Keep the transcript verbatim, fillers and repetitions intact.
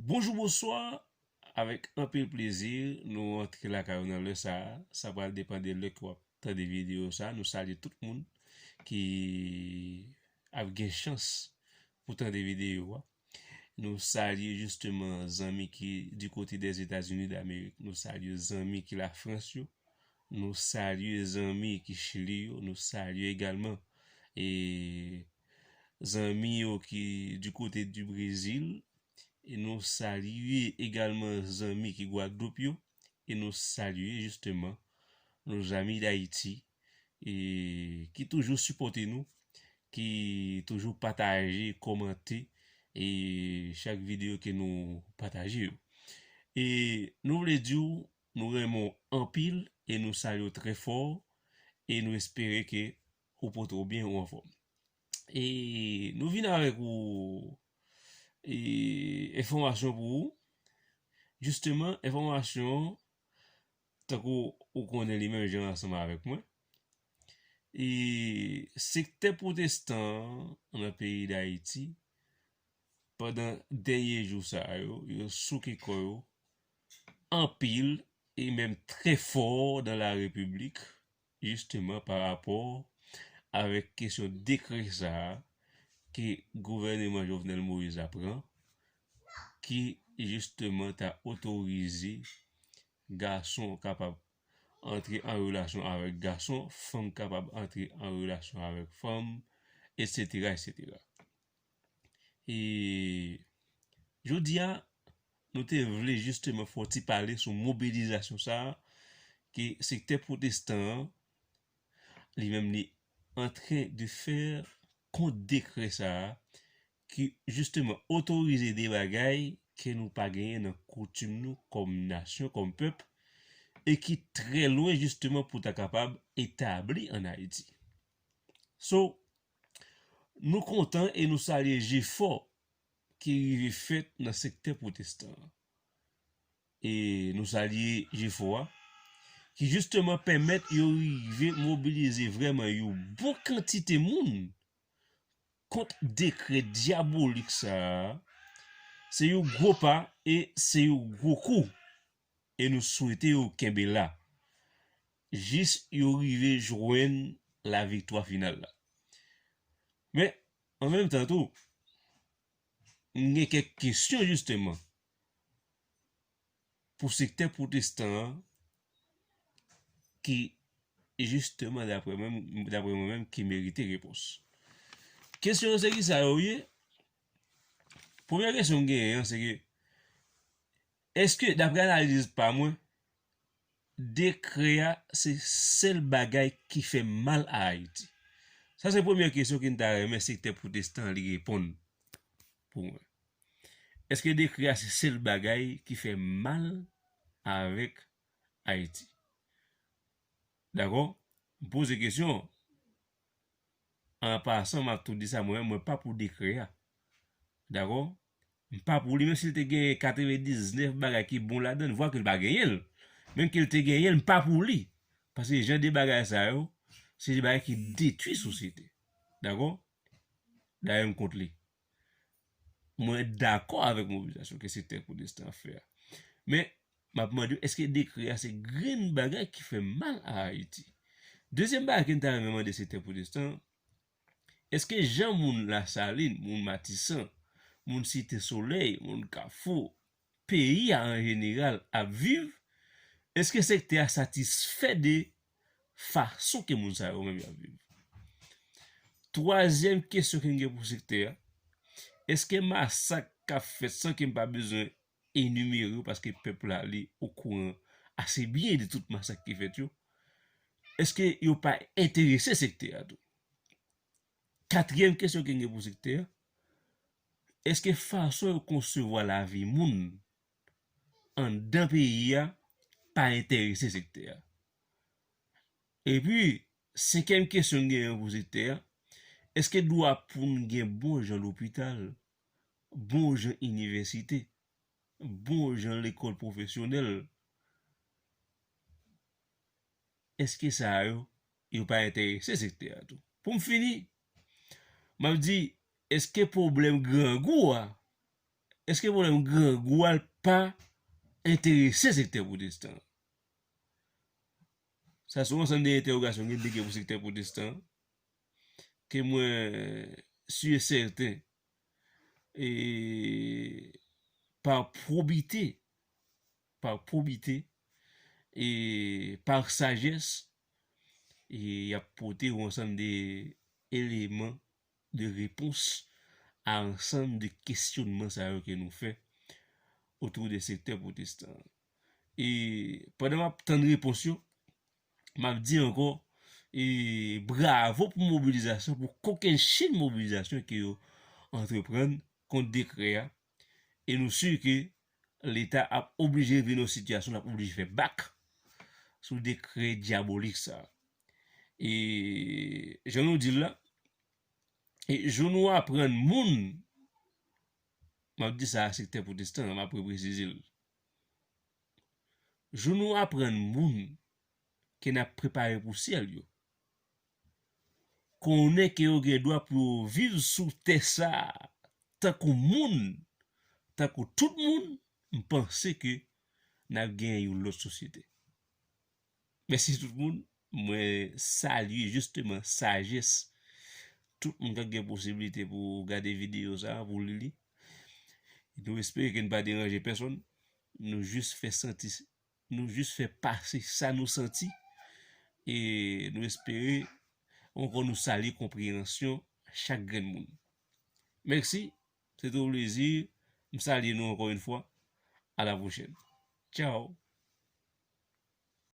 Bonjou, bonswa. Avèk anpil plezi, nou antre lakay ou nan lè sa a. Sa pral depann de lè ke w ap tande videyo sa a. Nou salye tout moun ki ap gen chans pou tande videyo a. Nou salye jisteman zanmi ki du côté des États-Unis d'Amérique. Nou salye zanmi ki Lafrans yo. Nou salye zanmi ki Chili yo. Nou salye egalman, e, zanmi yo ki du côté du Brésil. E nou salye egalman zanmi ki Gwadloup yo. E nou salye jisteman nos amis d'Haïti, e ki toujou sipòte nou, ki toujou pataje, kòmante, e chak videyo ke nou pataje yo. E nou vle di w, nou renmen w anpil, e nou salye w trè fò, e nou espere ke ou pote w byen, ou anfòm. E nou vin avèk ou, e, enfòmasyon pou ou. Jisteman, enfòmasyon, tankou ou konnen li menm jan ansanm avèk mwen. E sektè pwotestan an nan peyi Dayiti, pandan dènye jou sa yo, yo souke kò yo anpil e menm trè fò dans la République, jisteman pa rapò avèk kesyon dekrè sa a ke gouvèneman Jovenel Moïse la pran, ki jisteman ta otorize gason kapab antre an relasyon avèk gason, fanm kapab antre an relasyon avèk fanm, etsetera, etsetera. E jodi a, nou te vle jisteman fè yon ti pale sou mobilizasyon sa a ke sektè pwotestan an, li menm, li antren de fè kont dekrè sa a, ki jisteman otorize de bagay ke nou pa genyen nan koutim nou kòm nasyon, kòm pèp, e ki trè lwen jisteman pou ta kapab etabli ann Ayiti. So, nou kontan e nou salye jefò ki rive fèt nan sektè pwotestan an. E nou salye jefò a, ki jisteman pèmèt yo rive mobilize vrèman yon bon kantite moun kont dekrè dyabolik sa a. Se yon gwo pa e se yon gwo kou. E nou swete yo kenbe la jis yo rive jwenn laviktwa final la. Men, an menm tan tou, m gen kèk kesyon jisteman pou sektè pwotestan an ki, jisteman, daprè mwen, daprè mwen menm, ki merite repons. Kesyon an se kisa yo ye? Premye kesyon m genyen an, se ke, èske, daprè analiz pa mwen, dekrè a se sèl bagay ki fè mal a Ayiti? Sa se premye kesyon ke m ta renmen sektè pwotestan an li reponn pou mwen. Èske dekrè a se sèl bagay ki fè mal avèk Ayiti? Dakò? M poze kesyon. An pasan, m ap tou di sa, mwen, mwen pa pou dekrè a. Dakò? M pa pou li, menm si l te genyen katrevendiznèf bagay ki bon ladan l, vwa ke l pa genyen l. Menm ke l te genyen l, m pa pou li. Paske jan de bagay sa yo, se de bagay ki detwi sosyete. Dakò? Dayè, m kont li. Mwen dakò avèk mobilizasyon ke sektè pwotestan an fè a. Men, m ap mande w, èske dekrè a se grenn bagay ki fè mal a Ayiti? Dezyèm bagay ke m ta renmen mande sektè pwotestan an, èske jan moun Lasalin, moun Matisan, moun Site Solèy, moun Kafou, peyi a an jeneral ap viv, èske sektè a satisfè de fason ke moun sa yo menm y ap viv? Twazyèm kesyon ke m gen pou sektè a, èske masak k ap fèt, san ke m pa bezwen enimere yo, paske pèp la, li okouran ase byen de tout masak ki fèt yo, èske yo pa enterese sektè a tou? Katriyèm kesyon ke m gen pou sektè a, èske fason yo konsevwa lavi moun anndan peyi a pa enterese sektè a? Epi, senkyèm kesyon m genyen pou sektè a, èske dwa pou n gen bon jan lopital, bon jan inivèsite, bon jan lekòl pwofesyonèl, èske sa yo, yo pa enterese sektè a tou? Pou m fini, m ap di, èske pwoblèm grangou a, Èske pwoblèm grangou a pa enterese sektè pwotestan? Sa se yon ansanm de entèwogasyon ki gen pou sektè pwotestan ke mwen si e sèten e pa pwobite pa pwobite e pa sajès e y ap pote yon ansanm de eleman de repons a ansanm de kesyonman sa yo ke nou fè otou de sektè pwotestan. E pandan m ap tann repons yo, m ap di ankò e bravo pou mobilizasyon, pou kokennchenn mobilizasyon ke yo antreprann kont dekrè a. E nou si ke Leta ap oblije vin nan sitiyasyon l ap oblije fè bak sou dekrè dyabolik sa. E jan nou di l la, e jou nou aprann moun, m ap di sa a sektè pwotestan an, m ap represize l. Jou nou aprann moun ke n ap prepare pou syèl yo, konnen ke yo gen dwa pou yo viv sou tè sa a tankou moun, tankou tout moun, m panse ke n ap genyen yon lòt sosyete. Mèsi tout moun. Mwen salye jisteman sajès tout moun k ap gen posiblite pou gade videyo sa a, pou li li. Nou espere ke n pa deranje pèsonn. Nou jis fè santi, nou jis fè pase sa nou santi. E nou espere ankò nou salye konpreyansyon chak grenn moun. Mèsi, se te yon plezi. M salye nou ankò yon fwa. A la pwochèn. Tchao.